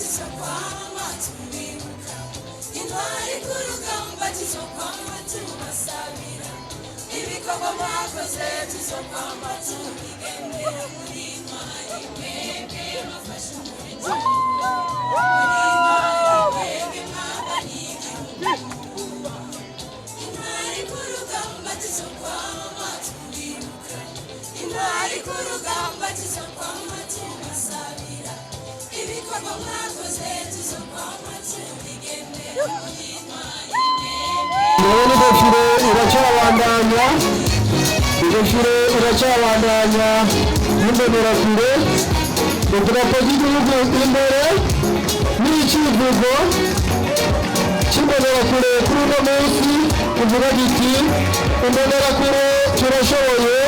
Tuzokwama tubibuka, intwari ku rugamba tuzokwama tubasabira, ibikorwa mwakoze tuzokwama tubigendera. Muri intwari mwebwe mwafashe umuriro, muri intwari mwebwe mwaganye igihugu. Intwari ku rugamba tuzokwama tubibuka, intwari ku rugamba tuzokwama tubasabira, ibikorwa mwakoze tuzokwama tubigendera. Muri intwari mwebwe. Ndabona défilé iracyabandanya, défilé iracyabandanya n'imbonerakure, idarapo ry'igihugu imbere n'icivugo cy'imbonerakure kuri uno munsi kivuga giti: "Imbonerakure turashoboye,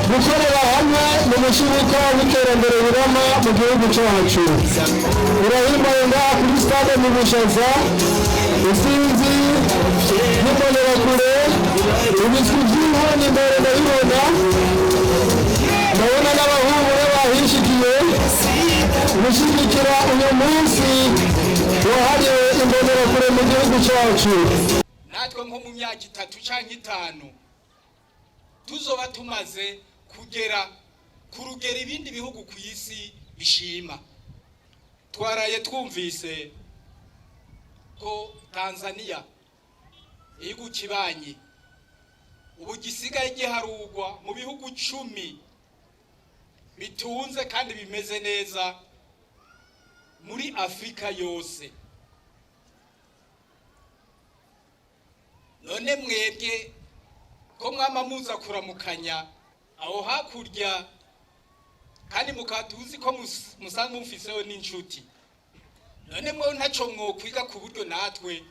gukorera hamwe mu mushibuka w'iterambere rirama mu gihugu cyacu." Urahimbaye ngaha kuri stade mu Bushaza, isinzi y'imbonerakure, ibiswi by'inkoni imbere ndabibona, ndabona n'abahungu bahishikiye gushyigikira uyu munsi wahariwe imbonerakure mu gihugu cyacu. Natwe nko mu myaka 3 cyangwa 5 tuzoba tumaze kugera ku rugero ibindi bihugu ku isi bishima. Twaraye twumvise ko Tanzania, igihugu kibanyi, ubu gisigaye giharugwa mu bihugu 10 bitunze kandi bimeze neza muri Afurika yose. None mwebwe ko mwama muza kuramukanya aho hakurya, kandi mukaba tuzi ko musanzwe mufiseho n'inshuti, none mwe ntaco mwokwiga ku buryo natwe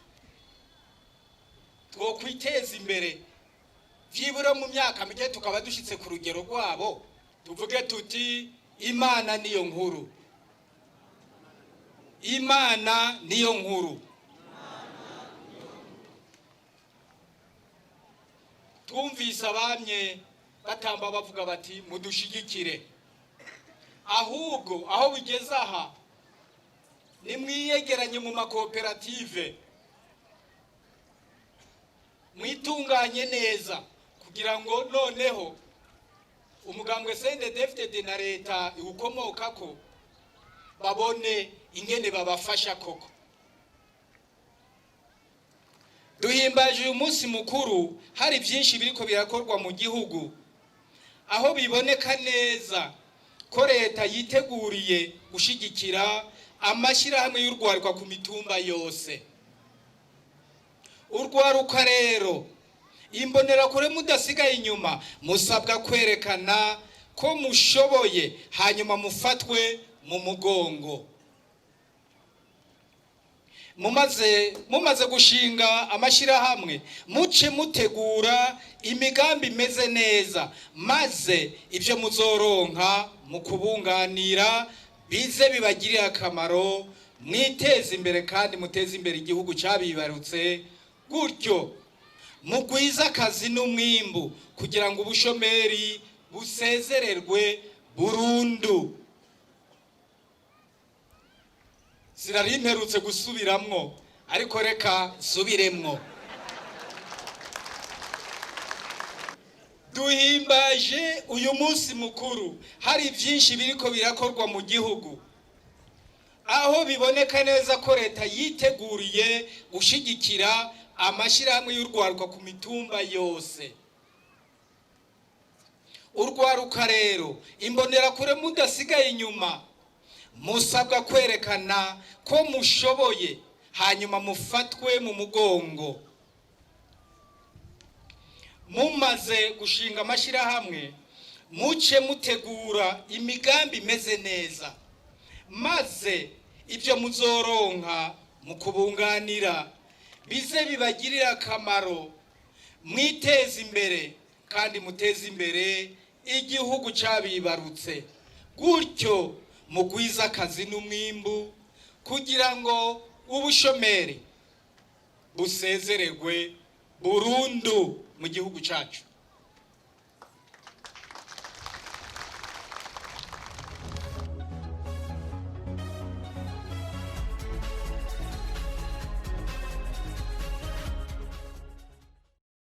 twokwiteza imbere, vyibura mu myaka mike tukaba dushitse ku rugero rwabo? Tuvuge tuti: "Imana niyo nkuru, Imana niyo nkuru." Twumvise abamye batamba bavuga bati: "Mudushigikire." Ahubwo aho bigeze aha, nimwiyegeranye mu makoperative, mwitunganye neza, kugira ngo noneho umugambwe CNDD-FDD na leta iwukomokako babone ingene babafasha koko. Duhimbaje uyu munsi mukuru hari byinshi biriko birakorwa mu gihugu, aho biboneka neza ko leta yiteguriye gushigikira amashyirahamwe y'urwaruka ku mitumba yose. Urwaruka rero, imbonerakure, mudasigaye inyuma, musabwa kwerekana ko mushoboye, hanyuma mufatwe mu mugongo. Mumaze gushinga amashyirahamwe, muce mutegura imigambi imeze neza, maze ibyo muzoronka mu kubunganira bize bibagirire akamaro, mwiteze imbere kandi muteze imbere igihugu cyabibarutse. Gutyo mugwize akazi n'umwimbu kugira ngo ubushomeri busezererwe burundu. Sinari mperutse gusubiramwo, ariko reka nsubiremwo. Duhimbaje uyu munsi mukuru hari byinshi biriko birakorwa mu gihugu, aho biboneka neza ko leta yiteguriye gushigikira amashyirahamwe y'urwaruka ku mitumba yose. Urwaruka rero, imbonerakure, mudasigaye inyuma, musabwa kwerekana ko mushoboye, hanyuma mufatwe mu mugongo. Mumaze gushinga amashyirahamwe, muce mutegura imigambi imeze neza, maze ibyo muzoronka mu kubunganira bize bibagirire akamaro, mwiteze imbere kandi muteze imbere igihugu cyabibarutse. Gutyo mugwize akazi n'umwimbu kugira ngo ubushomeri busezererwe burundu mu gihugu cyacu.